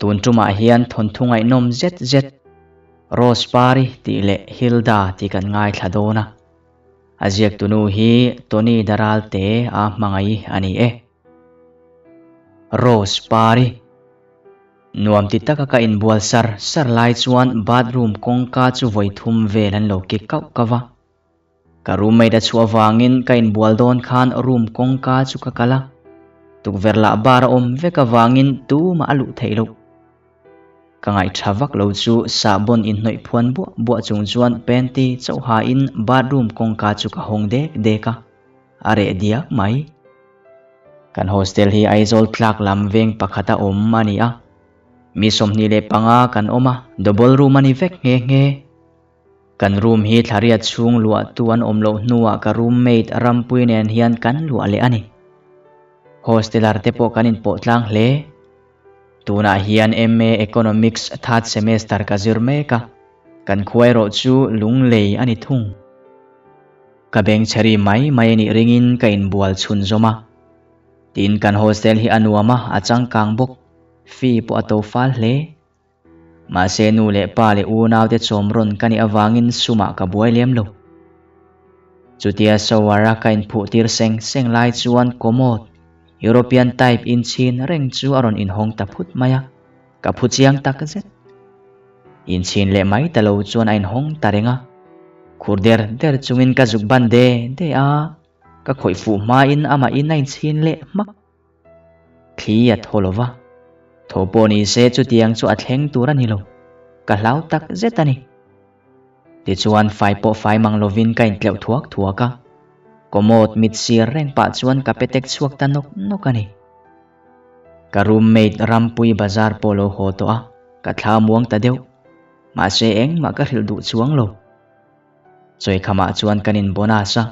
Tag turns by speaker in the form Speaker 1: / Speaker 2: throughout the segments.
Speaker 1: Tun tumah hian thawnthu ngaihnawm zet zet Rose Pari tih leh Hilda tih kan ngaithla dawn a. A ziaktunu hi Tony Daralte a hmangaih a ni e. Rose Pari. Nuam ti taka ka inbual sar sar lai chuan bathroom kawngka chu vawi thum vel an lo kik kauh kauh a. Ka roommate a chhuah avangin ka inbual dawn khan room kawngka chu ka kal a. Tukverh lah bar a awm vek avangin tumah a luh theih loh. Ka ngaihtha vak lo chu sahbawn inhnawih phuan buah buah chung chuan panty chauh hain bathroom kawngka chu ka hawng dek dek a, a reh diak mai. Kan hostel hi Aizawl tlak lam veng pakhata awm a ni a, mi 25 kan awm a, double room a ni vek nghe nghe. Kan room hi thlariat chhung luahtu an awm loh hnuah ka roommate Rampui nen hian kan luah leh a ni. Hosteler te pawh kan inpawh tlang hle. Tunah hian MA Economics third semester ka zir mek a, kan khua erawh chu lunglei a ni thung. Ka bengchheri mai mai a nih ringin ka inbual chhunzawm a. Tin, kan hostel hi a nuam a, a changkang bawk. Fee pawh a to fal hle. Mahse nu leh pa leh unaute chawm rawn ka nih avangin sumah ka buai lem lo. Chutia shower a ka inphuh tir seng seng lai chuan commode, European type inchhin reng chu a rawn inhawng ta phut mai a, ka phu chiang tak zet. Inchhin leh mai ta lo chuan a inhawng ta reng a, khur der der chungin ka zuk ban de de a, ka khawih fuh hmain amahin a inchhin leh hmak. Thli a thaw lo va, thaw pawh ni se chutiang chu a thleng tur a ni lo, ka hlau tak zet a ni. Tichuan fai pawh fai mang lovin ka intleuh thuak thuak a, commode mit sir reng pah chuan ka petek chhuak ta nawk nawk a ni. Ka roommate Rampui bazar pawh lo haw tawh a, ka thla muang ta deuh, mahse engmah ka hrilh duh chuang lo. Chawikhamah chuan kan in bonus a,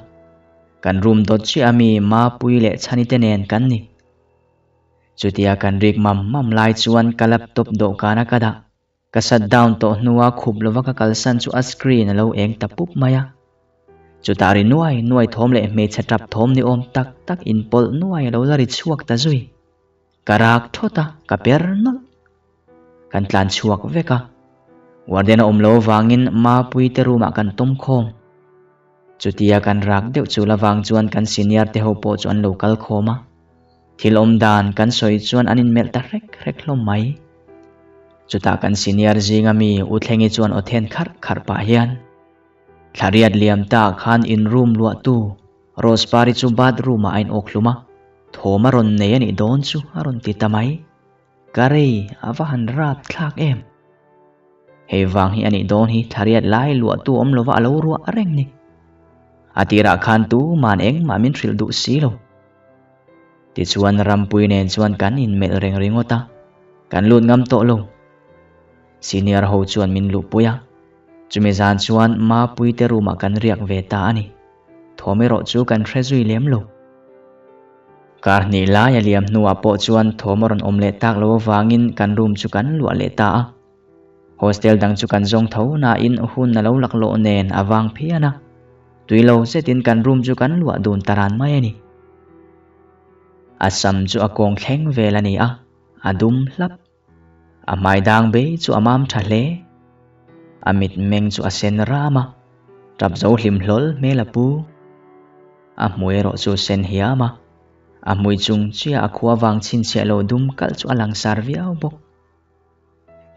Speaker 1: kan room dawt chiah ami Mapui leh Chhani te nen kan ni. Chutia kan rik mam mam lai chuan ka laptop dawhkan a ka dah. Ka shut down tawh hnua khup lova ka kalsan chu a screen a lo eng ta pup mai a. Chutah ri nuai nuai thawm leh hmeichhe tap thawm ni awm tak tak inpawlh nuai a lo la ri chhuak ta zui. Ka rak thawt a, ka per nawlh. Kan tlan chhuak vek a, warden a awm lo avangin Mapui te room ah kan tawm khawm. Chutia kan rak deuh chul avang chuan kan senior te ho pawh chu an lo kal khawm a. Thil awm dan kan sawi chuan an inmelh ta hrek hrek hlawm mai. Chutah kan senior zinga mi U Thlengi chuan aw then kharh kharh pah hian, Thlariat liam ta khan in room luahtu Rose Pari chu bathroom ah a in awk hlum a, thawm a rawn nei a nih dawn chu a rawn ti ta mai. Ka rei a va han rap thlak em! Hei vang hi a nih dawn hi thlariat lai luahtu awm lova a lo ruah reng ni. A tirah khan tuman engmah min hrilh duh si lo. Tichuan Rampui nen chuan kan inmelh reng ringawt a, kan lut ngam tawh lo. Senior ho chuan min luhpui a, chumi zan chuan Mapui te room ah kan riak ve ta a ni. Thawm erawh chu kan hre zui lem lo. Kar hnih lai a liam hnuah pawh chuan thawm a rawn awm leh tak lo avangin kan room chu kan luah leh ta a. Hostel dang chu kan zawng tho nain hun a lo laklawh nen a vang phian a. Tui lo zetin kan room chu kan luah dun ta ran mai a ni. A sam chu a kawng thleng vel a ni a, a dum hlap. A hmai dang bei chu a mam tha hle. A mitmeng chu a sen ram a, tap zo hlim hlawl hmel a pu. A hmui erawh chu sen hiam a, a hmui chung chiah a khua vang chhinchhiah lo dum kalh chu a langsar viau bawk.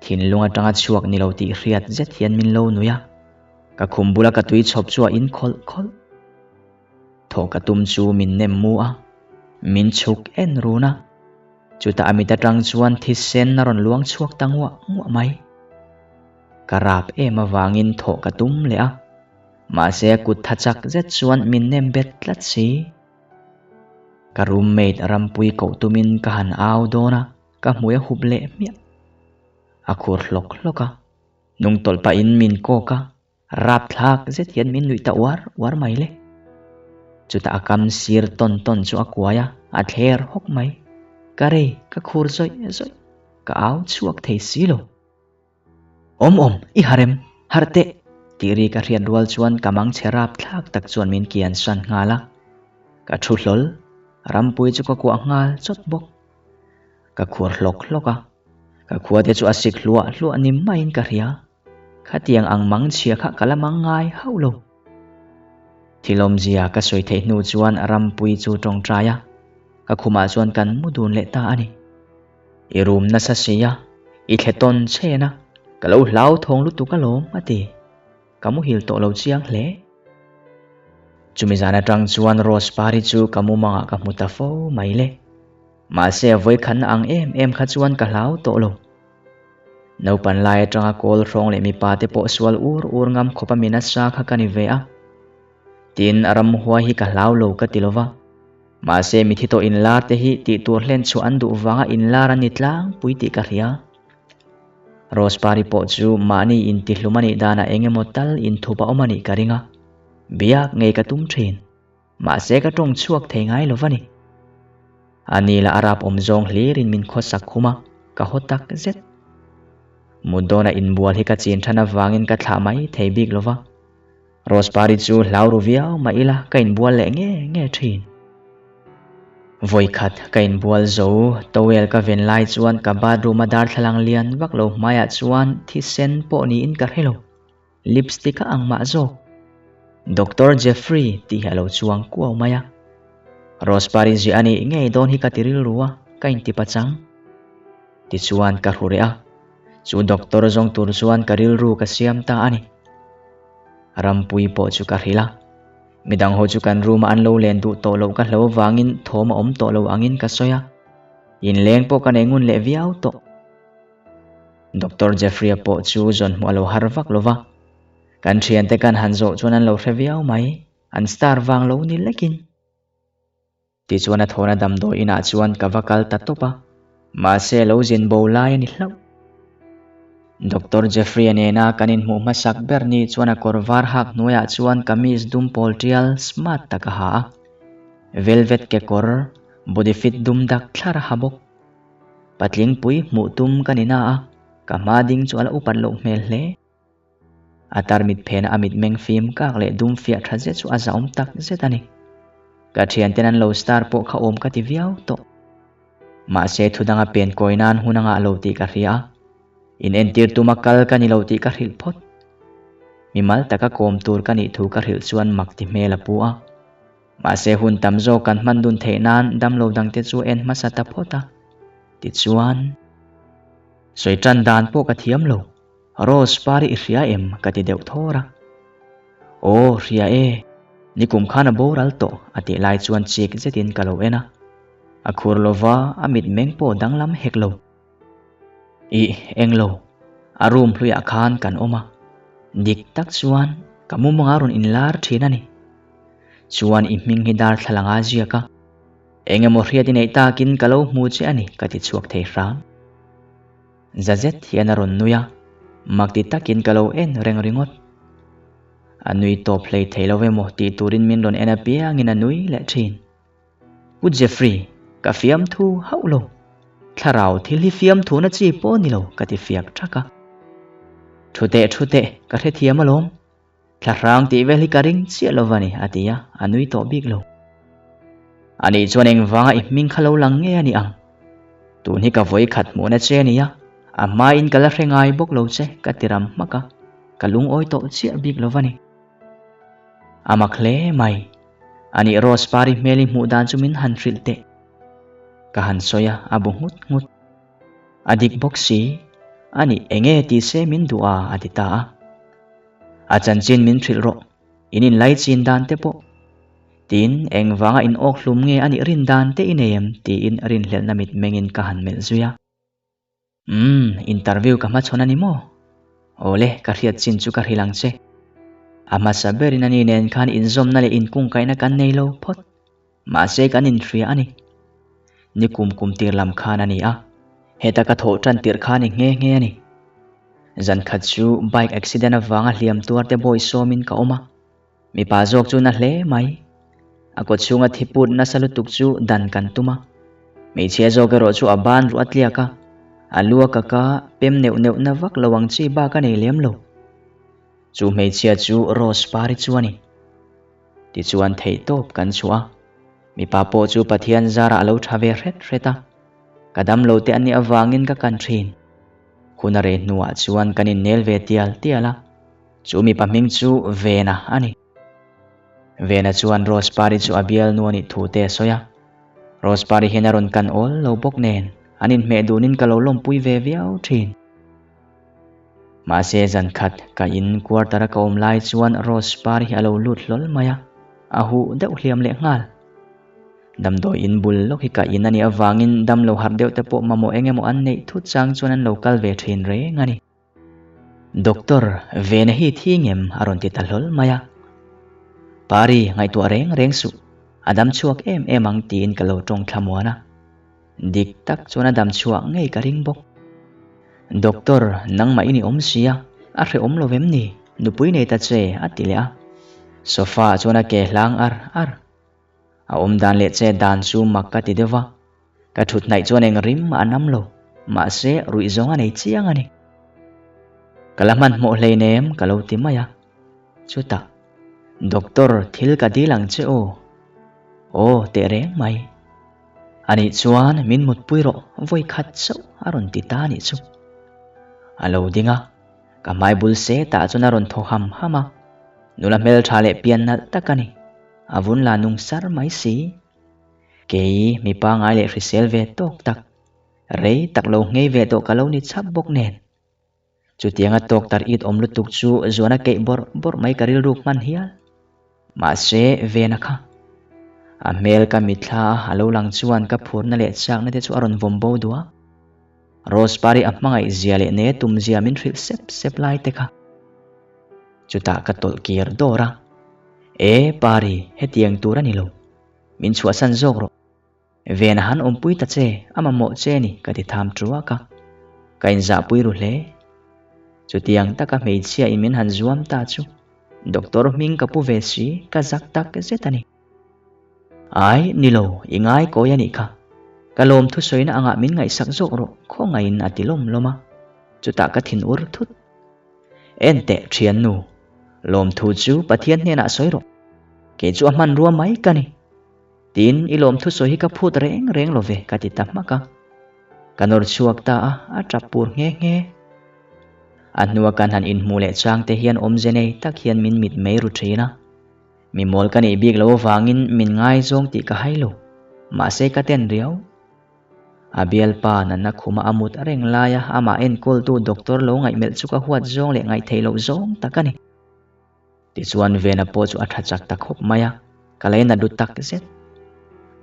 Speaker 1: Thinlung atanga chhuak ni lo tih hriat zet hian min lo nui a, ka khum bula ka tui chhawp chu a in khawlh khawlh. Thaw ka tum chu min nem mu a, min chhuk en run a. Chutah a mit atang chuan thisen a rawn luang chhuak ta nguah nguah mai. Ka rap em avangin thawh ka tum leh a, mahse a kut tha chak zet chuan min nem bet tlat si. Ka roommate Rampui koh tumin ka han au dawn a, ka hmui a hup leh hmiah. A khur hlawk hlawk a, nung tawlh pahin min kawk a, Rapthlak zet hian min nuih ta uar uar mai le. Chutah a kam sir tawn tawn chu a kuai a, a thler hawk mai. Ka rei, ka khur zawih zawih, ka au chhuak thei si lo. Awm awm, i harem, harh teh! tih ri ka hriat rual chuan ka mangchhe rapthlak tak chuan min kian san nghal a. Ka thu hlawl, rampui chu ka kuah nghal chawt bawk. Ka khur hlawk hlawk a. Ka khua te chu a sik hluah hluah ni maiin ka hria. Khatiang ang mang chhia kha ka la mang ngai hauh lo. Thil awmzia ka sawi theih hnu chuan Rampui chu tawngtai a, ka khumah chuan kan mu dun leh ta a ni. I rum nasa si a, i thle tawn chen a, ka lo hlauthawng lutuk alawm a ti. Ka muhil tawh lo chiang hle. Chumi zan atang chuan Rose Pari chu ka mumangah ka hmu ta fo mai le. Mahse a vawikhatna ang em em kha chuan ka hlau tawh lo. Naupan lai atanga kawl hrawng leh mipa te pawh sual ur ur ngam khawp a mi nasa kha ka ni ve a. Tin, a ramhuai hi ka hlau lo ka ti lo va. Mahse mithi tawh inlar te hi tih tur hlen chhuah an duh vanga inlar an ni tlangpui tih ka hria. Rose Pari pawh chu mahni intihlum a nih danah eng emaw tal inthup a awm a nih ka ring a. Biak ngei ka tum thin. Mahse ka tawng chhuak thei ngai lo va ni. A ni lah a rap awm zawng hlirin min khawsak khum a, ka haw tak zet. Mut dawna inbual hi ka chin than avangin ka thlah mai thei bik lo va. Rose Pari chu hlau ru viau mah ila ka inbual leh nge nge thin. Vawikhat ka inbual zo, towel ka ven lai chuan ka bathroom a darthlalang lian vak lo hmaiah chuan thisen pawh niin ka hre lo. Lipstick a ang mah zawk. Doctor Jeffrey tih hi a lo chuang kuau mai a. Rose Pari ziah a nih ngei dawn hi ka ti rilru a, ka inti pachang. Tichuan ka hru reh a, chu doctor zawng tur chuan ka rilru ka siam ta a ni. Rampui pawh chu ka hrilh a, midang ho chu kan room a an lo len duh tawh loh ka hlo vangin thawm a awm tawh lo angin ka sawi a, inleng pawh ka nei ngun leh viau tawh. Doctor Jeffrey-a pawh chu zawn hmuh a lo har vak lo va, kan thiante kan han zawh chuan an lo hre viau mai, an star vang lo ni lekin. Tichuan a thawhna damdawi inah chuan ka va kal ta tawp a, mahse lo zin bo lai a ni hlauh. Doctor Jeffrey-a nena kan inhmuh hmasak ber ni chuan a kawr var hak hnuaiah chuan kamis dum pawl tial smart tak a ha a, velvet kekawr body fit dum dak thlar a ha bawk. Patling pui hmuh tum ka ni na a, ka hma ding chu a la upat loh hmel hle. A tarmit phena a mitmeng fim kak leh dum fiah tha zet chu a zahawm tak zet a ni. Ka thianten an lo star pawh kha awm ka ti viau tawh. Mahse thu danga pen kawi nan hun a ngah lo tih ka hria a, in entir tuma kal ka ni lo tih ka hrilh phawt. Mimal taka kawm tur ka nih thu ka hrilh chuan mak ti hmel a pu a. Mahse hun tam zawk kan hman dun theih nan damlo dangte chu en hmasa ta phawt a. Tichuan, sawi tan dan pawh ka thiam lo. Rose pari i hria em? ka ti deuh thawr a. Aw, hria e. Nikum khan a boral tawh a tih lai chuan chik zetin ka lo en a. A khur lova a mitmeng pawh danglam hek lo. Ih, eng lo. A room hluiah khan kan awm a. Dik tak chuan ka mumanga rawn inlar thin a ni. Chuan i hming hi darthlalang a ziak a. Eng emaw hriat i neih takin ka lo hmu che a ni ka ti chhuak thei hram. Za zet hian a rawn nui a, mak ti takin ka lo en reng ringawt. A nui tawp hlei thei lo emaw tih turin min rawn en apiangin a nui leh thin. Pu Jeffrey, ka fiamthu hauh lo. Thlarau thil hi fiamthu na chi pawh ni lo ka ti fiak thak a. Thu teh thu teh, ka hrethiam alawm. Thlahrang tih vel hi ka ring chiah lo va ni, a ti a, a nui tawh bik lo. Anih chuan engvanga i hming kha lo lang nge a ni ang? Tun hi ka vawi khat hmuhna che a ni a, a hmain ka la hre ngai bawk lo che, ka ti ram hmak a, ka lungawi tawh chiah bik lo va ni. A mak hle mai. Anih Rose Pari hmel i hmuh dan chu min han hrilh teh. Ka han sawi a, a bu nghut nghut. A dik bawk si, anih enge ti se min duh a, a ti ta a. A chanchin min hrilh rawh, in inlaichin dan te pawh. Tin, engvanga in awk hlum nge a nih rin dan te i nei em? tiin rinhlelhna mitmengin ka han melh zui a. Umm, interview ka hmachhawn a ni maw? Awle, ka hriat chin chu ka hrilh ang che. A hmasa berin ani nen khan inzawmna leh inkungkaihna kan nei lo phawt. Mahse kan inhria a ni. Ni kum kum tir lam khan a ni a, heta ka thawh tan tirh kha ni nghe nghe a ni. Zan khat chu bike accident avanga hliam tuar te bawi sawmin ka awm a, mipa zawk chu na hle mai. A kaw chhunga thi put nasa lutuk chu dan kan tum a, hmeichhia zawk erawh chu a ban ruah a tliak a, a lu a kaka pem neuh neuh na vak lo ang chi bak a nei lem lo. Chu hmeichhia chu Rose Pari chu a ni. Tichuan theihtawp kan chhuah a, mipa pawh chu Pathian zarah a lo tha ve hret hret a, ka damlo te an nih avangin ka kan thin. Hun a rei hnuah chuan kan innel ve tial tial a, chu mipa hming chu Vena a ni. Vena chuan Rose Pari chu a bialnu a nih thu te a sawi a. Rose Pari hian a rawn kan awl lo bawk nen an inhmeh dunin ka lo lawmpui ve viau thin. Mahse zan khat ka in quarter a ka awm lai chuan Rose Pari hi a lo lut hlawl mai a, a huh deuh hliam leh nghal. Damdawi in bul lawk hi ka in a nih avangin damlo harh deuh te pawh mamawh eng emaw an neih thut chang chuan an lo kal ve thin reng a ni. Doctor, Vena hi thi ngem a rawn ti ta hlawl mai a. Pari, ngaihtuah reng reng suh, a dam chhuak em em ang tiin ka lo tawng thlamuan a. Dik tak chuan a dam chhuah ngei ka ring bawk. Doctor, nangmah i ni awm sia, a hrehawm lo vem ni? Nupui nei ta che, a ti leh a. Sofa ah chuan a ke hlang ar ar. A awm dan leh chet dan chu mak ka ti deuh va, ka thut hnaih chuan eng rim mah a nam lo, mahse ruih zawng a nei chiang a ni. Ka la hmanhmawh hleinem ka lo ti mai a, chutah Doctor thil ka dil ang che aw, aw teh reng mai. Anih chuan min mutpui rawh vawi khat chauh a rawn ti ta anih chu. A lo ding a, ka hmai bul setah chuan a rawn thaw ham ham a, nula hmeltha leh pian nalh tak a ni. A vun la nung sar mai si. Kei mi pangai leh hrisel ve tawk tak, rei tak lo nghei ve tawh ka lo ni chhap bawk nen. Chutianga tawk tar it awm lutuk chu zuan a keih bawrh bawrh mai ka rilruk hman hial. Mahse, Vena kha. A hmel ka mitthla a a lo lang chuan ka phurna leh chakna te chu a rawn vawm bo duh a. Rose Pari a hmangaih zia leh ne tum zia min hrilh sep sep lai te kha. Chutah ka tawlh kir dawr a, E Pari, hetiang tur a ni lo. Min chhuahsan zawk rawh. Ven a han awmpui ta che, a mamawh che ni ka ti tham truak a. Ka inzahpui ru hle. Chutiang taka hmeichhia in min han zuam ta chu Doctor hming ka pu ve si, ka zak tak zet a ni. Ai, ni lo, i ngai kawi a nih kha. Ka lawm thusawina angah min ngaihsak zawk rawh, khawngaihin a ti lawm lawm a. Chutah ka thin ur thut. En teh thiannu, lawmthu chu Pathian hnenah sawi rawh. Kei chu a hmanrua mai ka ni. Tin, i lawmthu sawi hi ka phut reng reng lo ve ka ti ta hmak a. Ka nawr chhuak ta a, a tap pur nghe nghe. A hnua kan han inhmuh leh chang te hian awmze nei tak hian min mit mei ru thin a. Mi mawl ka nih bik lo avangin min ngaizawng tih ka hai lo. Mahse ka ten riau. A bialpa natna khuma a mut reng laia amah enkawltu doctor lo ngaihmelh chu ka huat zawng leh ngaihtheih loh zawng tak a ni. Tichuan Vena pawh chu a tha chak ta khawp mai a, ka lei nat ru tak zet.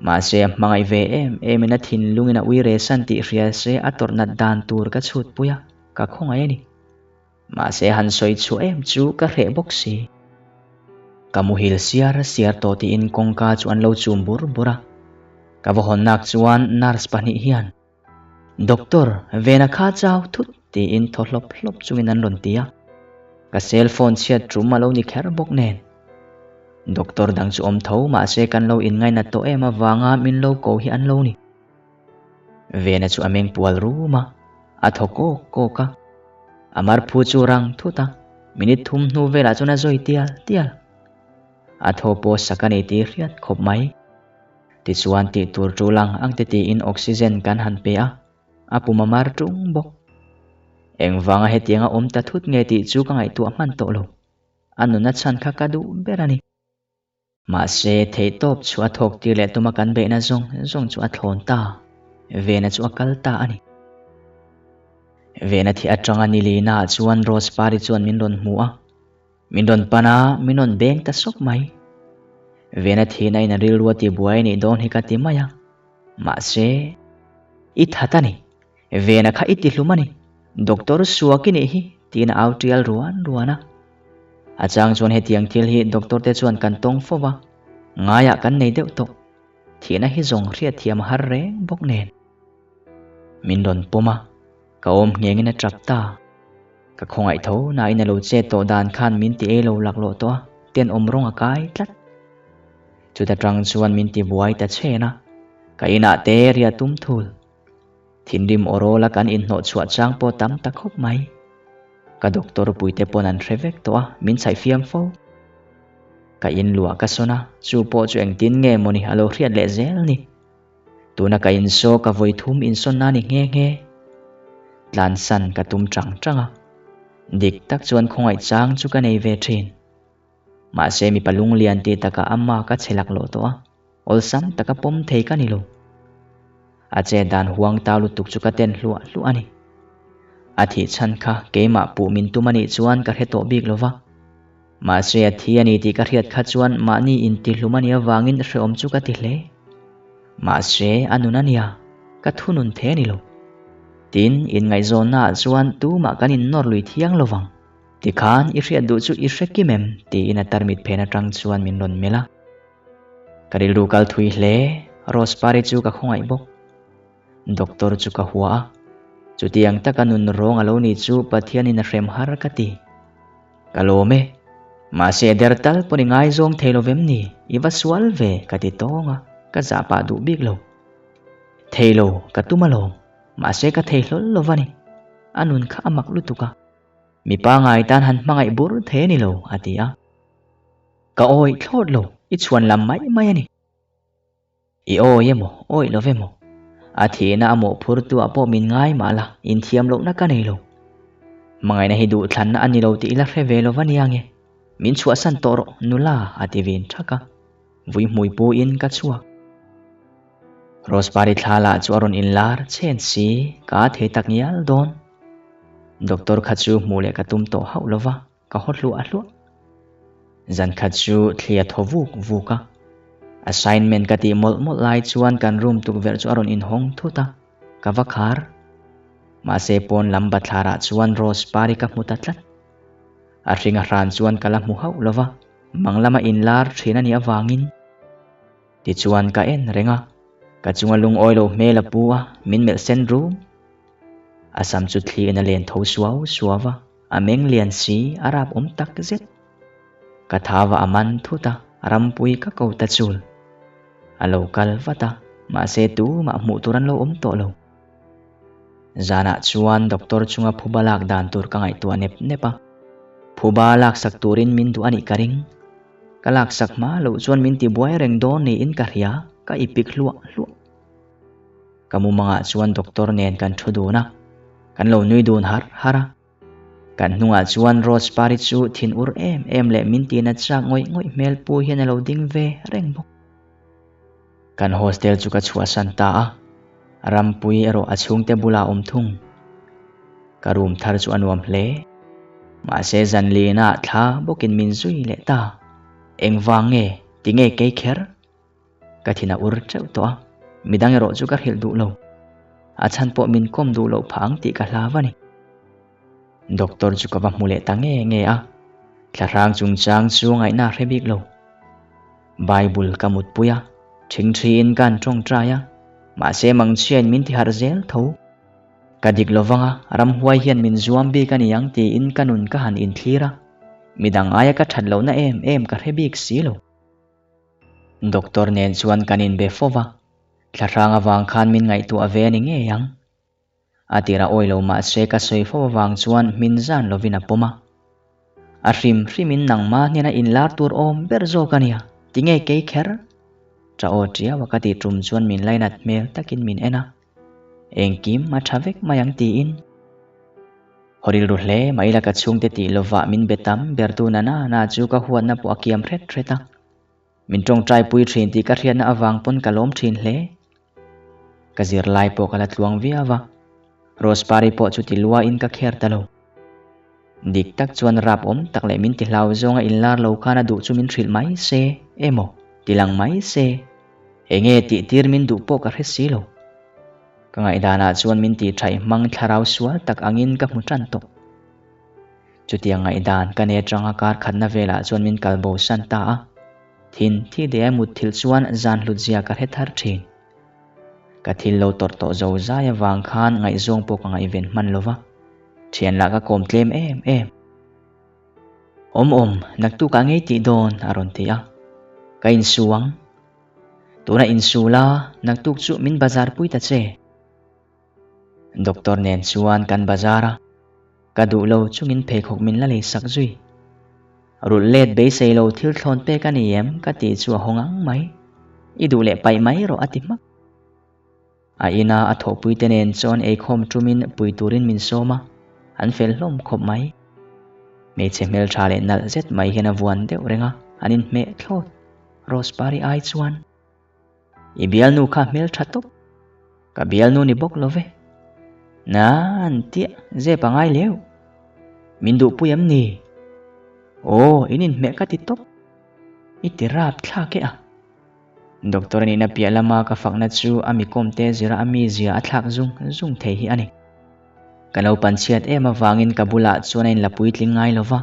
Speaker 1: Mahse a hmangaih ve em emin a thinlungin a ui resan tih hria se a tawrh nat dan tur ka chhutpui a, ka khawngaih a ni. Mahse han sawi chhuah em chu ka hreh bawk si. Ka muhil siar siar tawh tiin kawngka chu an lo chum bur bur a. Ka va hawn nak chuan nurse pahnih hian, Doctor, Vena kha chau thut tiin thaw hlawp hlawp chungin an rawn ti a. Ka cell phone chhiat tum a lo ni kher bawk nen. Doctor dang chu awm tho mahse kan lo inngainat tawh em avanga min lo ko hi an lo ni. Vena chu a meng pual rum a, a thaw kawk kawk a. A mar phu chu rang thut a, minute thum hnu velah chuan a zawi tial tial. A thaw pawh sak a nei tih hriat khawp mai. Tichuan tih tur tul ang ang te tiin oxygen kan han pe a, a pum a mar tung bawk. Engvanga hetianga awm ta thut nge tih chu ka ngaihtuah hman tawh lo. A nuna chhan kha ka duh ber a ni. Mahse, theihtawp chu a thawk tir leh tuma kan beihna zawng zawng chu a thlawn ta. Vena chu a kal ta a ni. Vena thi atanga ni lina ah chuan Rose Pari chuan min rawn hmu a. Min rawn pan a, min rawn beng ta sawk mai. Vena thihna in a rilru a tibuai a nih dawn hi ka ti mai a. Mahse, i that a ni. Vena kha i tihlum a ni. Doctor Suaki nih hi, tiin a au tial ruan ruan a. A chang chuan hetiang thil hi doctor te chuan kan tawng fo va, ngaiah kan nei deuh tawh. Thihna hi zawng hriatthiam a har reng bawk nen. Min rawn pawm a, ka awm nghengin a tap ta. Ka khawngaih tho nain a lo chet tawh dan khan min ti ei lo laklawh tawh a, tenawm rawng a kai tlat. Chuta tang chuan min ti buai ta chhen a, ka inah te ria tum thul. Thinrim awrawl a kan inhnawh chhuah chang pawh tam ta khawp mai. Ka doctor puite pawn an hre vek tawh a, min chhaih fiam fo. Ka inluah ka sawn a, chu pawh chu engtin nge mawni a lo hriat leh zel ni. Tuna ka insaw ka vawi thum insawn na ni nghe nghe. Tlansan ka tum chang chang a, dik tak chuan khawngaih chang chu ka nei ve thin. Mahse mipa lunglian tih takah ama ka che laklawh tawh a, awlsam taka pawm thei ka ni lo. A chet dan huang tau lutuk chu ka ten hluah hluah a ni. A thih chhan kha keimah puh min tum a nih chuan ka hre tawh bik lo va. Mahse a thi a ni tih ka hriat kha chuan mahni intihlum a nih avangin hrehawm chu ka ti hle. Mahse a nun a nia, ka thunun thei a ni lo. Tin, inngaihzawnnaah chuan tumah kan innawr lui thiang lo vang. Tikhan i hriat duh chu i hre kim em? tiin a tarmit phen atang chuan min rawn melh a. Ka rilru kal thui hle, Rose pari chu ka khawngaih bawk. Doctor chu ka hua a, chutiang taka nun rawng a lo ni chu Pathianin a hrem har ka ti. Ka lawm e, mahse der tal pawn i ngaizawng thei lo vem ni, i va sual ve ka ti tawng a, ka zah pah duh bik lo. Thei lo, ka tum alawm, mahse ka thei hlawl lo va ni. A nun kha a mak lutuk a. Mi pangai tan han hmangaih bur thei a ni lo, a ti a. Ka awih thlawt lo, i chhuan lam mai mai a ni. I awi emaw, awih lo emaw, a thihna a mawhphurtu ah pawh min ngai mah la, inthiam lohna ka nei lo. Hmangaihna hi duhthlanna a ni lo tih i la hre ve lo va nia nge? Min chhuahsan tawh rawh, nula, a ti vin thak a. Vui hmui pu in ka chhuak. Rose pari thla lah chu a rawn inlar chhen si, ka thei tak ngial dawn. Doctor kha chu hmuh leh ka tum tawh hauh lo va, ka haw hluah hluah. Zan khat chu thli a thaw vuk vuk a. Assignment ka tih mawlh mawlh lai chuan kan room tukverh chu a rawn inhawng thut a, ka va khar. Mahse pawn lam bathlarah chuan Rose pari ka hmu ta tlat. A hring a hran chuan ka la hmu hauh lo va, mang lama inlar thin a nih avangin. Tichuan ka en reng a, ka chunga lungawi lo hmel a pu a, min melh sen rum. A sam chu thliin a len tho suau suau a, a meng lian si, a rap awm tak zet. Ka thava a man thut a, rampui ka ko ta chul. A lo kal vat a, mahse tumah hmuh tur an lo awm tawh lo. Zanah chuan doctor chunga phuba lak dan tur ka ngaihtuah nep nep a, phuba laksak turin min duh a nih ka ring. Ka laksak hma loh chuan min tibuai reng dawn niin ka hria, ka ipik hluah hluah. Ka mumangah chuan doctor nen kan thu dun a, kan lo nui dun har har a. Kan hnungah chuan Rose pari chu thin ur em em leh min tina chak ngawih ngawih hmel pu hian a lo ding ve reng bawk. Kan hostel chu ka chhuahsan ta a, Rampui erawh a chhungte bulah a awm thung. Ka room thar chu a nuam hle. Mahse zanlina thla bawkin min zui leh ta. Engvang nge? Tinge kei kher? Ka thin a ur teuh tawh a, midang erawh chu ka hrilh duh lo. A chhan pawh min kawm duh loh phah ang tih ka hlau a ni. Doctor chu ka va hmu leh ta nge nge a, thlahrang chungchang chu ngaihna a hre bik lo. Bible ka mutpui a, ṭhingṭhiin ka han ṭawngṭai a, mahse mangchhiain min ti harh zel tho. Ka dik lo vang a, ramhuai hian min zuam bik a ni ang tiin ka nun ka han inthlir a, midang aia ka ṭhat lohna em em ka hre bik si lo. Doctor nen chuan kan inbe fo va, thlahrang avang khan min ngaihtuah ve a ni ngei ang. A tirah awi lo mah se ka sawi fo avang chuan hmin zan lovin a pawm a. A hrim hrimin nangma hnena inlar tur awm ber zawk a nia, tinge kei kher? Ṭa aw ṭiau a ka tih ṭum chuan min lainat hmel takin min en a. Engkim a ṭha vek mai ang tiin. Haw rilru hle mai la ka chhungte tih lovah min be tam ber tu na na na chu ka huatna pawh a kiam hret hret a. Min ṭawngṭai pui ṭhin tih ka hriatna avang pawn ka lawm ṭhin hle. Ka zirlai pawh ka la tluang viau a, Rose pari pawh chu ti luain ka kher ta lo. Dik tak chuan rap awm tak leh min ti hlau zawnga inlar lo khan a duh chu min hrilh mai se emaw ti lang mai se. Enge tih tir min duh pawh ka hre si lo. Ka ngaihdanah chuan min tih thaih hmang thlarau sual tak angin ka hmu tan tawh. Chutiang ngaihdan ka nei atanga kar khatna velah chuan min kal bo san ta a. Thin thi deh a mut thilh chuan zan hlut zia ka hre thar thin. Ka thil lo tawrh tawh zo zai avang khan ngaihzawng pawh ka ngaihven hman lo va. Thian lah ka kawm tlem em em. Awm awm, naktukah ngei tih dawn, a rawn ti a. Ka insu ang. Tuna insu la, naktuk chu min bazar pui ta che. Doctor nen chuan kan bazar a, ka duh lo chungin pheikhawk min la lei sak zui. Rulh let beisei lo thil thlawn pek a ni em ka tih chu a hawng ang mai. I duh leh paih mai rawh a ti hmak. A ina a thawhpuite nen chuan eikhawm tumin pui turin min sawm a, an fel hlawm khawp mai. Hmeichhe hmeltha leh nalh zet mai hian a vuan deuh reng a, an inhmeh thlawt. Rose pari ai chuan, I bialnu kha hmeltha tawp. Ka bialnu ni bawk lo ve. Na an tia zep a ngai leu. Min duhpui em ni? Aw, in inhmeh ka ti tawp. I ti rap thlak e a. Doctor nihna piah lama ka fakna chu a mi kawmte zira a mizia a thlak zung zung thei hi a ni. Ka naupan chhiat em avangin ka bulah chuan a inla puitling ngai lo va.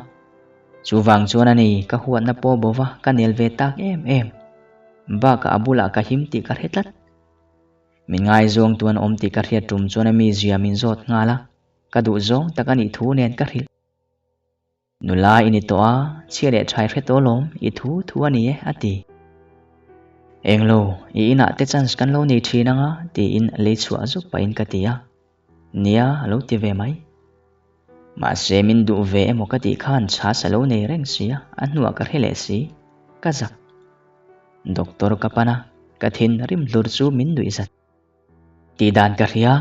Speaker 1: Chuvang chuan a ni ka huatna pawh bo va ka nel ve tak em em. Bakah a bulah ka him tih ka hre tlat. Min ngaizawngtu an awm tih ka hriat tum chuan a mizia min zawt nghal a, ka duhzawng tak a nih thu nen ka hrilh. Nula i ni tawh a, chhia leh thai hre tawh lawm, i thu thu a ni e, a ti. Englo, i inah te chance kan lo nei thin anga, tiin lei chhuah zuk pahin ka ti a. Nia, a lo ti ve mai. Mahse, min duh ve emaw ka tih khan chhas a lo nei reng si a, a hnuah ka hre leh si. Ka zak. Doctor ka pan a, ka thin rim hlur chu min nuih zat. Tih dan ka hria,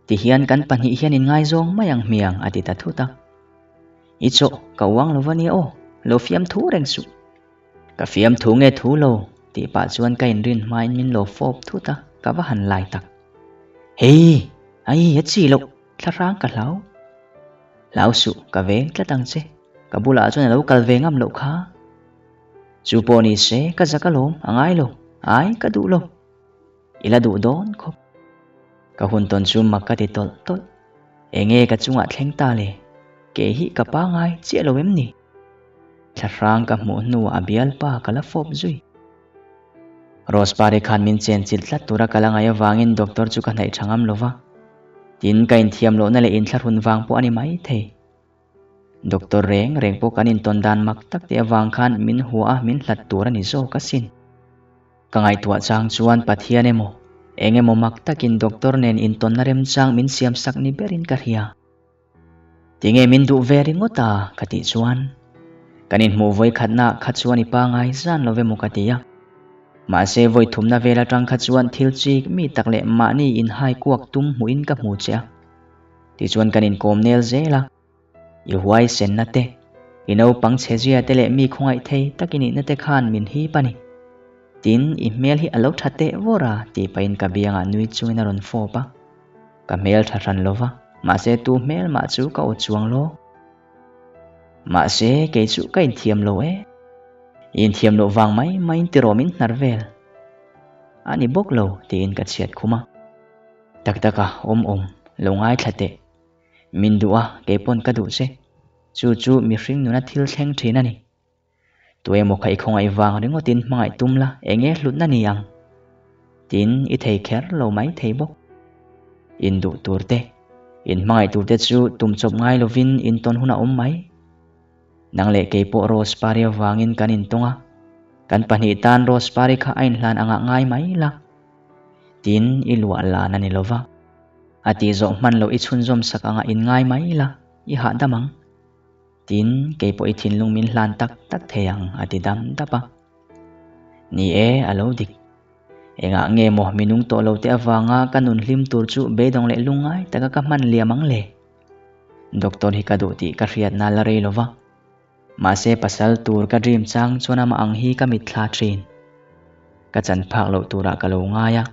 Speaker 1: tihian kan pahnih hian inngaizawng mai ang hmiang a ti ta thut a. I chawh, ka uang lo va nia aw, lo fiamthu reng suh. Ka fiamthu nge thu lo, tih pah chuan ka inrin hmain min lo fawp thut a, ka va han lai tak. Hei, ai a chi loh, thlahrang ka hlau. Hlau suh, ka veng tlat ang che, ka bulah chuan a lo kal ve ngam loh kha. Chu pawh ni se, ka zak alawm, a ngai lo, ai ka duh lo. I la duh dawn khawp. Ka hun tawn chu mak ka ti tawlh tawlh. Enge ka chungah thleng ta le? Ke hi ka pangai chiah lo em ni? Thlahrang ka hmuh hnuah a bialpa ka la fawp zui. Rose pari khan min chen chilh tlat tura ka la ngaih avangin doctor chu ka hnaih tha ngam lo va. Tin, ka inthiam lohna leh inthlahrun vang pawh a ni mai thei. Doctor reng reng pawh kan intawn dan mak tak te avang khan min hua a min hlat tur a ni zawk asin. Ka ngaihtuah chang chuan Pathian emaw, eng emaw mak takin doctor nen intawnna remchang min siam sak ni berin ka hria. Tinge min duh ve ringawt a? ka tih chuan, Kan inhmuh vawi khatna kha chuan i pangai zan lo emaw ka ti a. Mahse vawi thumna vel atang kha chuan thil chik mi tak leh mahni inhai kuak tum hmuhin ka hmu che a. Tichuan kan inkawm nel zel a. I huaisenna te, i naupang chhezia te leh mi khawngaih thei tak i nihna te khan min hip a ni. Tin, i hmel hi a lo tha teh vawr a, tih pahin ka biangah nui chungin a rawn fawp a. Ka hmel tha hran lo va, mahse tu hmel mah chu ka aw chuang lo. Mahse, kei chu ka inthiam lo e. I inthiam loh vang mai maiin tiraw min hnar vel. A ni bawk lo, tiin ka chhiat khum a. Tak taka awm awm, lo ngaithla teh. Min duh a, kei pawn ka duh che. Chu chu mihring nuna thil thleng thin a ni. Tuemaw kha i khawngaih vang ringawtin hmangaih tum la, eng nge hlutna ni ang? Tin, i thei kher lo mai thei bawk. In duh tur te, in hmangaih tur te chu tum chawp ngai lovin in tawn hun a awm mai. Nang leh kei pawh Rose pari avangin kan intawng a, kan pahnih tan Rose pari kha a inhlan angah ngai mai la. Tin, i luah lan a ni lova. A tih zawh hman loh i chhunzawm sak anga in ngai mai la, i hahdam ang. Tin, kei pawh i thinlung min hlan tak tak thei ang, a ti dam dap a. Ni e, a lo dik. Engah nge maw mi nung tawh lo te avanga ka nun hlim tur chu beidawng leh lungngai taka ka hman liam ang le? Doctor hi ka duh tih ka hriatna la rei lova. Mahse pasal tur ka dream chang chuan amah ang hi ka mitthla thin. Ka chan phak loh turah ka lo ngai a.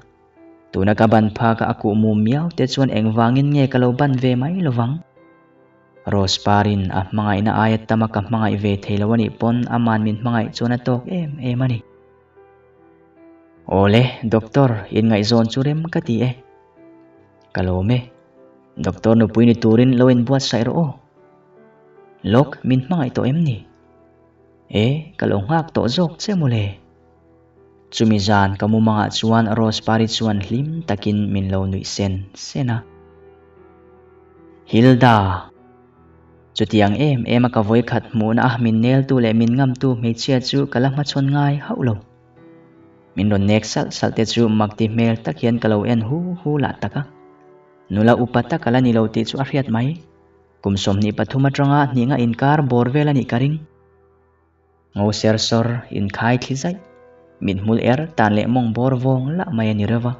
Speaker 1: Tuna ka ban phak a a kuh mum miau te chuan engvangin nge ka lo ban ve mai lovang? Rose parin a hmangaihna aia tama ka hmangaih ve thei lo anih pawn aman min hmangaih chuan a tawk em em a ni. Awle, doctor, inngaihzawn chu rem ka ti e. Ka lawm e. Doctor nupui ni turin lo inbuatsaih rawh aw. Lawk, min hmangaih tawh em ni? E, ka lo nghak tawh zawk che mawle. Chumi zan ka mumangah chuan Rose pari chuan hlim takin min lo nuih sen sen a. Hilda! Chutiang em em a ka vawikhat hmuhna a min neltu leh min ngamtu hmeichhia chu ka la hmachhawn ngai hauh lo. Min rawn nek salh salh te chu makti hmel tak hian ka lo en hu hu lah tak a. Nula upa tak a la ni lo tih chu a hriat mai. Kum 23 atanga hninga inkar bawr vel a nih ka ring. Ngo ser sawr inkhai thli zaih, mithmul er tan leh mawng bawr vawng lah mai a ni reuh va.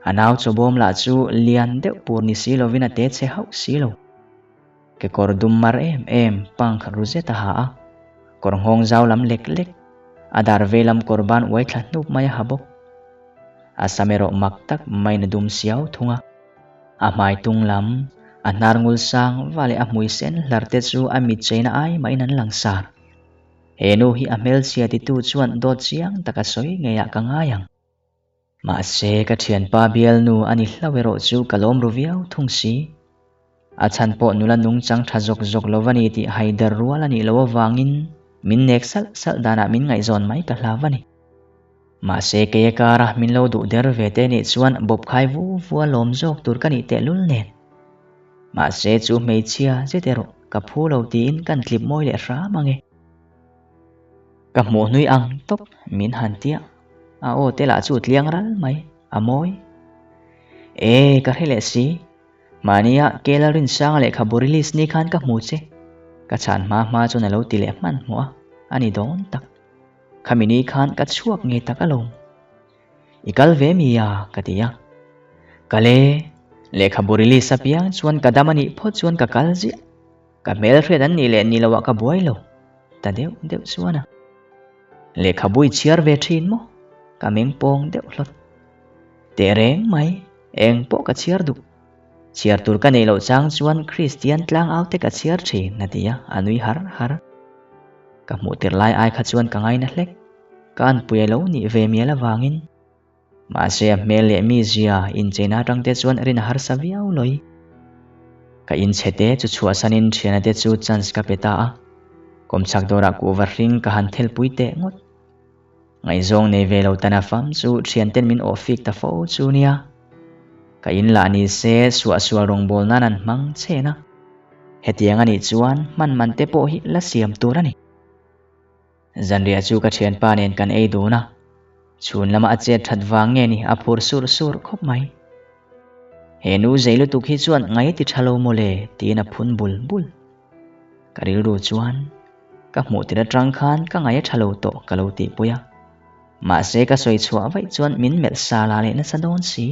Speaker 1: A nau chawbawm lah chu lian deuh pur ni si lovin a te chhe hauh si lo. Kekawr dum mar em em pang khat ru zet a ha a, kawr nghawng zau lam lek lek, a dar vei lam kawr ban uai thla hnup mai a ha bawk. A sam erawh mak tak maiin a dum siau thung a. A hmai tung lam, a hnar ngul sang va leh a hmui sen hlar te chu a mit cheina ai mahin an lang sar. He nu hi a hmelchhia titu chuan dawt chiang tak a sawi ngeiah ka ngai ang. Mahse, ka thianpa bialnu a ni hlauh erawh chu ka lawm ru viau thung si. A chhan pawh nula nungchang tha zawk zawk lo va ni tih haider rual a nih loh avangin min nek salh salh danah min ngaihzawn mai ka hlau a ni. Mahse, kei a kara min lo duh der ve te nih chuan bawp khai vu vu a lawm zawk tur ka nih tehlul nen. Mahse, chu hmeichhia zet erawh ka phu lo tiin kan tlip mawi leh hram ang e. Ka hmuh hnui ang tawp min han tia. A aw te lah chu tliang ral mai, a mawi. E, ka hre leh si. Mahnia Kela Rinsanga lehkhabu release ni khan ka hmu che. Ka chhan hma hma chuan a lo ti leh hmanhmawh a, a ni dawn tak. Khami ni khan ka chhuak ngei tak alawm. I kal ve mi a? ka ti a. Kal e, lehkhabu release apiang chuan ka dam a nih phawt chuan ka kal ziah. Ka hmelhriat an nih leh ni loah ka buai lo, ta deuh deuh chuan a. Lehkhabu i chhiar ve thin maw? Ka meng pawng deuh hlawt. Teh reng mai, eng pawh ka chhiar duh. Chhiar tur ka neih loh chang chuan Kristian tlangau te ka chhiar thin, a ti a, a nui har har. Ka hmuh tir lai ai kha chuan ka ngaina hlek. Ka anpui a lo nih ve mial avangin. Mahse a hmel leh mizia incheina atang te chuan rin a harsa viau lawi. Ka inchhe te chu chhuahsanin thiana te chu chance ka pe ta a, kawmchhak dawrah kuhva hring ka han thelpui teh ngawt. Ngaihzawng nei ve lo tana fam chu thianten min awh fik ta fo chu nia. Ka in lah ni se suahsual rawngbâwl nan an hmang chen a. Hetiang a nih chuan hman man te pawh hi la siam tur a ni. Zanriah chu ka thianpa nen kan ei dun a, chhun lama a chet that vang nge ni a phur sur sur khawp mai. He nu zei lutuk hi chuan ngai ti tha lo maw le tiin a phun bul bul. Ka rilru chuan ka hmuh tir atang khan ka ngai a tha lo tawh ka lo tihpui a, mahse ka sawi chhuah vaih chuan min melh sa la leh nasa dawn si.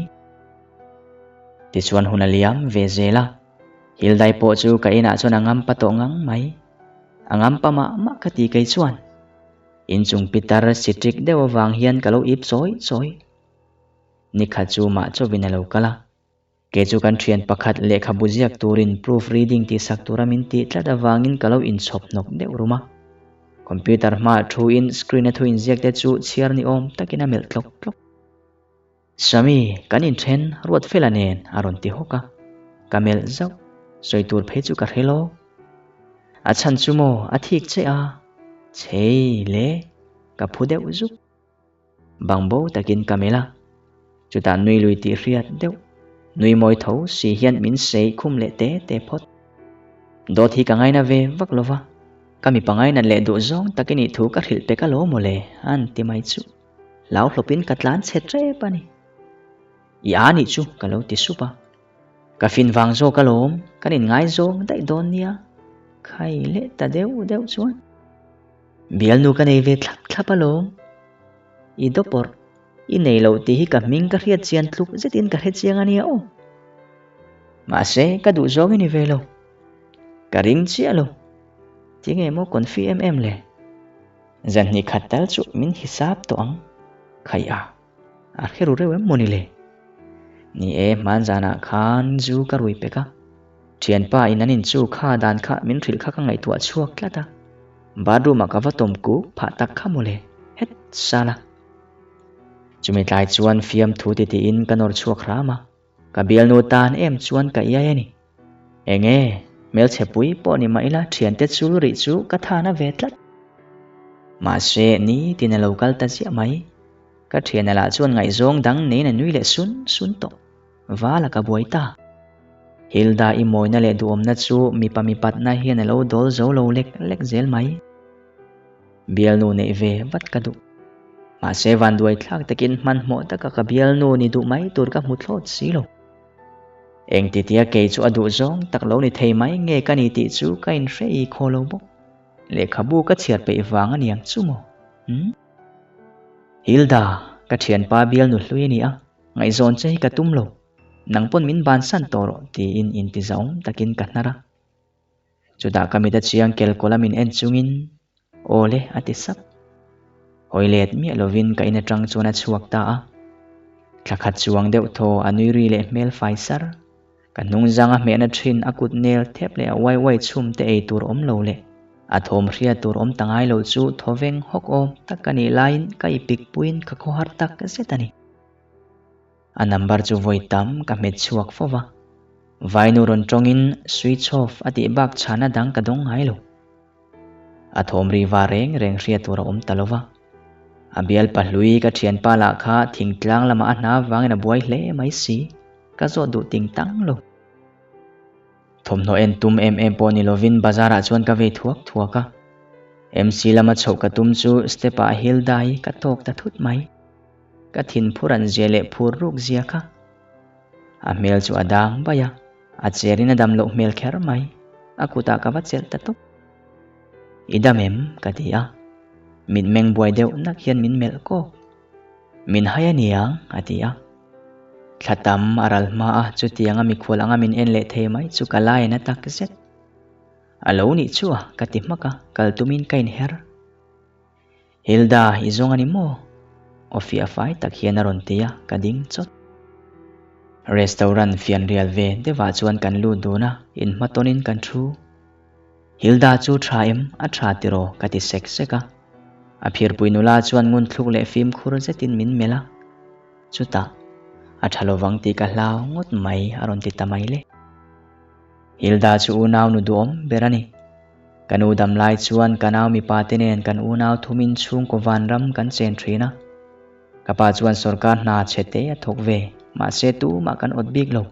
Speaker 1: Tichuan hun a liam ve zel a, Hildai pawh chu ka inah chuan a ngampa tawh ngang mai. A ngampa mah mah ka ti kei chuan. Inchung pitar sitrik deuh avang hian ka lo ip chawi chawi. Nikhat chu mah chawin a lo kal a. Kei chu kan thian pakhat lehkhabu ziak turin proof reading tihsak tura min tih tlat avangin ka lo inchhawp hnawk deuh rum a. Computer hmaah thuin screen a thu inziak te chu chhiar ni awm takin a melh tlawk tlawk. Sami, kan inthen Ruatfela nen a rawn ti hawk a, ka melh zauh, sawi tur phei chu ka hre lo. A chhan chu maw a thik che a, chhei le, ka phu deuh zuk. Bangbo takin ka melh a, chutah nui lui tih hriat deuh, nui mawi tho si hian min sei khum leh te te phawt. Dawt hi ka ngaina ve vak lo va, ka mipa ngainat leh duh zawng tak i nih thu ka hrilh pek alawm maw le, an ti mai chu. Hlau hlawpin ka tlan chhe tep a ni. I a nih chu ka lo ti sup a. Ka fin vang zawk alawm, kan inngaizawng daih dawn nia. Khai leh ta deuh deuh chuan. Bialnu ka nei ve thlap thlap alawm. I dawpawrh, i nei loh tih hi ka hming ka hriat chian tluk zetin ka hre chiang a nia aw. Mahse, ka duh zawng i ni ve lo. Ka ring chiah lo. Tinge maw confi em em le? Zanhnih khat tal chu min hisap tawh ang. Khai a, a hre ru reuh em maw ni le? Ni e, hman zanah khan zu ka rui pek a. Thianpa in an inchu kha dan kha min hrilh kha ka ngaihtuah chhuak tlat a. Bathroom ah ka va tawm kuk phah tak kha maw le, het sala. Chumi tlai chuan fiamthu titiin ka nawr chhuak hram a. Ka bialnu tan em chuan ka iai a ni. Enge, hmelchhe pui pawh ni mah ila thiante chul rih chu ka thana ve tlat. Mahse, nitin a lo kal ta ziah mai. Ka thiana lah chuan ngaihzawng dang neiin a nui leh sun sun tawh. Vala ka buai ta. Hilda i mawina leh duhawmna chu mipa mipatna hian a lo dawl zo lo lek lek zel mai. Bialnu neih ve vat ka duh. Mahse, vanduai thlak takin hmanhmawh taka ka bialnu ni duh mai tur ka hmu thlawt si lo. Engtitia kei chu a duh zawng tak lo ni thei mai nge ka ni tih chu ka inhre i khaw lo bawk. Lehkhabu ka chhiar peih vang a niang chu maw? Umm. Hilda, ka thianpa bialnu hlui a ni a. Ngaihzawn che hi ka tum lo, nang pawn min bansan tawh rawh tiin intizaawm takin ka hnar a. Chutah ka mit a chiang kelkawla min en chungin, Aw le a ti sap. Hawi let miah lovin ka in atang chuan a chhuak ta a. Thla khat chuang deuh thaw a nui ri leh hmel fai sar. Ka hnungzanga hmehna thin a kut nel thep leh a uai uai chhum te ei tur awm lo leh a thawm hriat tur awm ta ngai lo chu thawveng hawk awm tak ka nih laiin ka ipik puiin ka khawhar tak zet a ni. A number chu vawi tam ka hmet chhuak fo va. Vainu rawn tawngin switch off a tih bak chhana dang ka dawng ngai lo. A thawm ri va reng reng hriat tur a awm ta lo va. A bial pahlui ka thianpa lah kha thingtlang lamah a hna vangin a buai hle mai si. Ka zawt duh ting tang lo. Thawmhnaw en tum em em pawh ni lovin bazar ah chuan ka vei thuak thuak a. MC lama chhoh ka tum chu step ah Hilda hi ka tawk ta thut mai. Ka thin phur an zia leh phur ruk zia kha. A hmel chu a dang bai a, a cher in a dam loh hmel kher mai. A kutah ka va chelh ta tawp. I dam em? ka ti a. Mitmeng buai deuh nak hian min melh kawk. Min hai a niang, a ti a. Thla tam a ral hma a, chutianga mikhual anga min en leh thei mai chu ka lai na tak zet. A lo nih chu a, ka ti hmak a, kal tumin ka inher. Hilda, i zawng a ni maw? Aw fiah fai tak hian a rawn ti a, ka ding chawt. Restaurant fianrial ve deuhah chuan kan lut dun a, inhmatawnin kan thu. Hilda chu tha em? A tha tiraw? ka ti sek sek a. A phirpui nula chuan ngunthluk leh fimkhur zetin min melh a. Chutah, A tha lovang tih ka hlau ngawt mai a rawn ti ta mai le. Hilda chu unau nu duhawm ber a ni. Ka nu dam lai chuan ka nau mipa te nen kan unau thumin chhungkaw vanram kan chen thin a. Ka pa chuan sorkar hna chhe te a thawk ve, mahse tumah kan awt bik lo.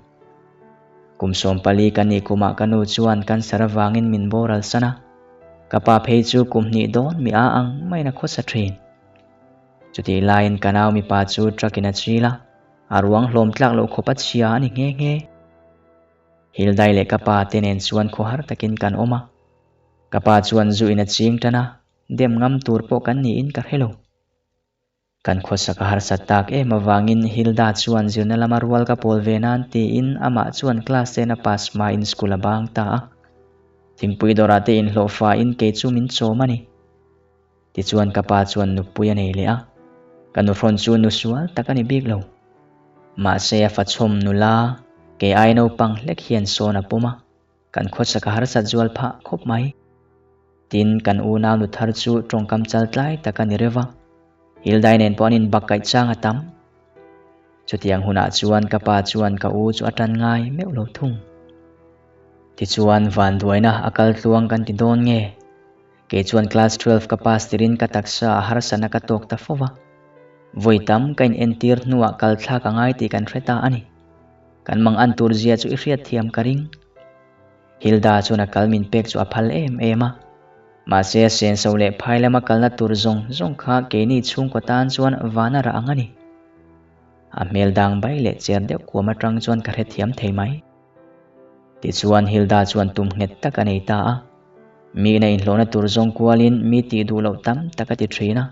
Speaker 1: Kum 14 ka nih kumah ka nu chuan cancer avangin min boral san a, ka pa phei chu kum hnih dawn mi a ang maiin a khawsa thin. Chutih laiin ka nau mipa chu truck in a chil a, a ruang hlawm tlak loh khawp a chhia a ni nghe nghe. Hildai leh ka pa te nen chuan khawhar takin kan awm a, ka pa chuan zu in a ching tan a, dem ngam tur pawh kan niin ka hre lo. Kan khawsak a harsat tak em avangin Hilda chuan zirna lama rual ka pawl ve nan tiin amah chuan class ten a pass hmain school a bang ta a. Thingpui dawrah te inhlawh fain kei chu min chawm a ni. Tichuan ka pa chuan nupui a nei leh a, ka nuhrawn chu nu sual tak a ni bik lo. Mahse a fachhawm nula kei ai naupang hlek hian sawn a pawm a. Kan khawsak a harsat zual phah khawp mai. Tin, kan unau nu thar chu tawngkam chal tlai tak a ni reuh va. Hildai nen pawh an inbak kaih chang a tam. Chutiang hunah chuan ka pa chuan ka u chu a tan ngai meuh lo thung. Tichuan, vanduaina a kal tluang kan ti dawn nge? Kei chuan class 12 ka pass tirin ka taksa a harsatna ka tawk ta fo va. Vawi tam ka inentir hnuah kal thlak a ngai tih kan hre ta a ni. Kan mang an tur zia chu i hriat thiam ka ring. Hilda chuan a kal min pek chu a phal em em a. Mahse a senso leh phai lama kalna tur zawng zawng kha keini chhungkaw tan chuan van a rah ang a ni. A hmel dang bai leh cher deuh kuam atang chuan ka hrethiam thei mai. Tichuan Hilda chuan tum nghet tak a nei ta a. Mi ina inhlawhna tur zawng kualin mi tih duh loh tam tak a ti thin a.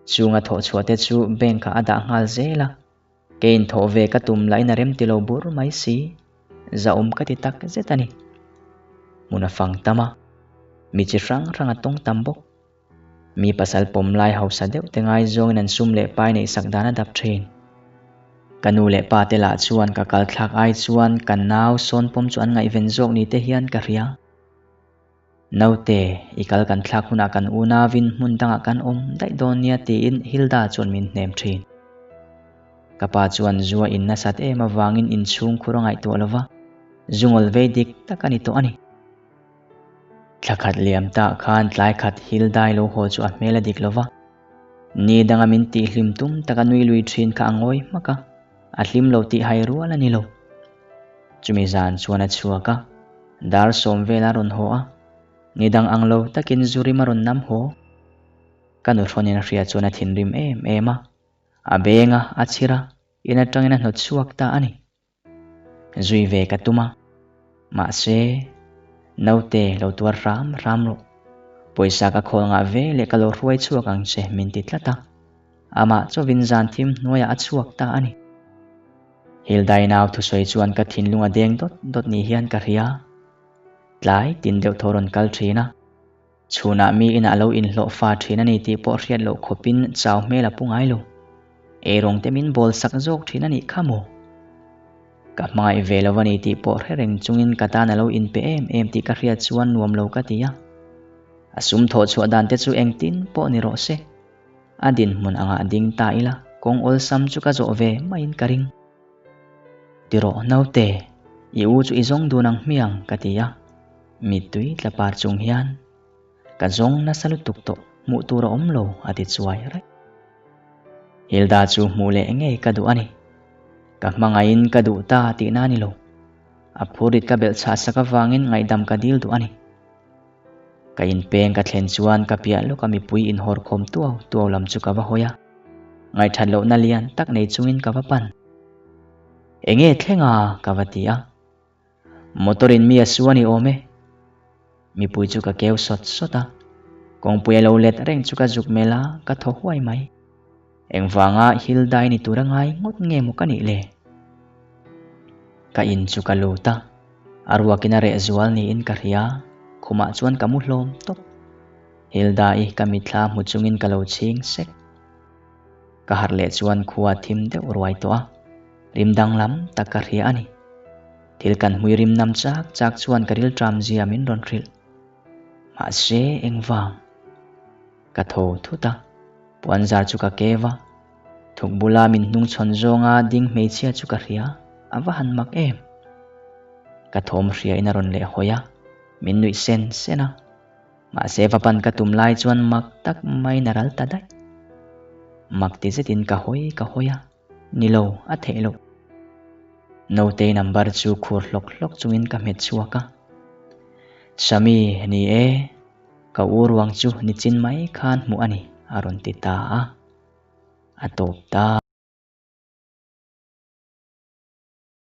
Speaker 1: Chunga thawhchhuah te chu bank ah a dah nghal zel a. Kei inthawh ve ka tum lahin a rem ti lo bur mai si, zahawm ka ti tak zet a ni. Hmun a fang tam a, mi chi hrang hrang a tawng tam bawk. Mi pasal pawm lai hausa deuh te ngaizawngin an sum leh pai neih sak dan a dap thin. Ka nu leh pa te lah chuan ka kal thlak ai chuan ka nau sawn pawm chu an ngaihven zawk ni te hian ka hria. Naute, i kal kan thlak hunah kan unauin hmun dangah kan awm daih dawn nia tiin Hilda chuan min hnem thin. Ka pa chuan zu a in nasat em avangin inchhung khur a ngaihtuah lo va, zu ngawl vei dik tak a ni tawh a ni. Thla khat liam tah khan tlai khat Hildai lo haw chu a hmel a dik lo va, ni danga min tihhlim tum taka nui lui thin kha a ngawi hmak a, a hlim lo tih hai rual a ni lo. Chumi zan chuan a chhuak a, dar sawm vel a rawn haw a, ni dang ang lo takin Zurim a rawn nam haw. Ka nuhrawnin a hria chuan a thinrim em em a, a beng a, a chhir a, in atangin a hnawt chhuak ta a ni. Zui ve ka tum a, mahse, naute lo tuar hram hram rawh, pawisa ka khawl ngah ve leh ka lo hruai chhuak ang che min ti tlat a, amah chawvin zan thim hnuaiah a chhuak ta a ni. Hildai nau thusawi chuan ka thinlung a deng dawt dawt ni hian ka hria. Tlai tin deuh tho rawn kal thin a. Chhunah mi inah lo inhlawh fa thin a ni tih pawh hriat loh khawpin chau hmel a pu ngai lo. Eirawng te min bawl sak zawk thin a nih kha maw? Ka hmangaih ve lo a ni tih pawh hre reng chungin ka tan a lo inpe em em tih ka hriat chuan nuam lo ka ti a. A sum thawh chhuah dan te chu engtin pawh ni rawh se. A dinhmun angah ding ta ila kawng awlsam chu ka zawh ve maiin ka ring. Ti rawh naute, i u chu i zawng dun ang hmiang ka ti a. Mittui tla par chung hian ka zawng nasa lutuk tawh hmuh tur a awm lo a ti chuai raih. Hilda chu hmuh leh ngei ka duh a ni. Ka hmangaihin ka duh ta tihna a ni lo. A phurrit ka belh chhah sak avangin ngaihdam ka dil duh a ni. Ka inpeng ka thlen chuan ka piah lawka mipui inhawrkhawm tuau tuau lam chu ka va hawi a. Ngaihthat lohna lian tak nei chungin ka va pan. Enge thleng a? ka va ti a. Motor in mi a su a ni awm e. Mipui chu ka keu sawt sawt a. Kawngpui a lo let reng chu ka zuk melh a, ka thaw huai mai. Engvanga Hildai ni tura ngai ngawt nge maw ka nih le? Ka in chu ka lut a, a ruakin a reh zual niin ka hria, khumah chuan ka mu hlawm tawp. Hilda-i ka mitthla hmu chungin ka lo chhing sek. Ka harh leh chuan khua thim deuh ruai tawh a, rim danglam tak ka hria a ni. Thil kan hmui rim nam chak chak chuan ka rilṭam zia min rawn hrilh. Mahse, engvang? Ka tho thut a, puanzar chu ka kev a, thuk bula min hnungchhawn zawnga ding hmeichhia chu ka hria, a va han mak em! Ka thawm hriain a rawn leh hawi a, min nuih sen sen a, mahse va pan ka tum lai chuan mak tak maiin a ral ta daih. Mak ti zetin ka hawi ka hawi a, ni lo, a theih loh. Nautei number chu khur hlawk hlawk chungin ka hmet chhuak a, Sami, ni e. Ka u ruang chu nichin mai khan hmuh a ni, a rawn ti ta a, a tawp ta.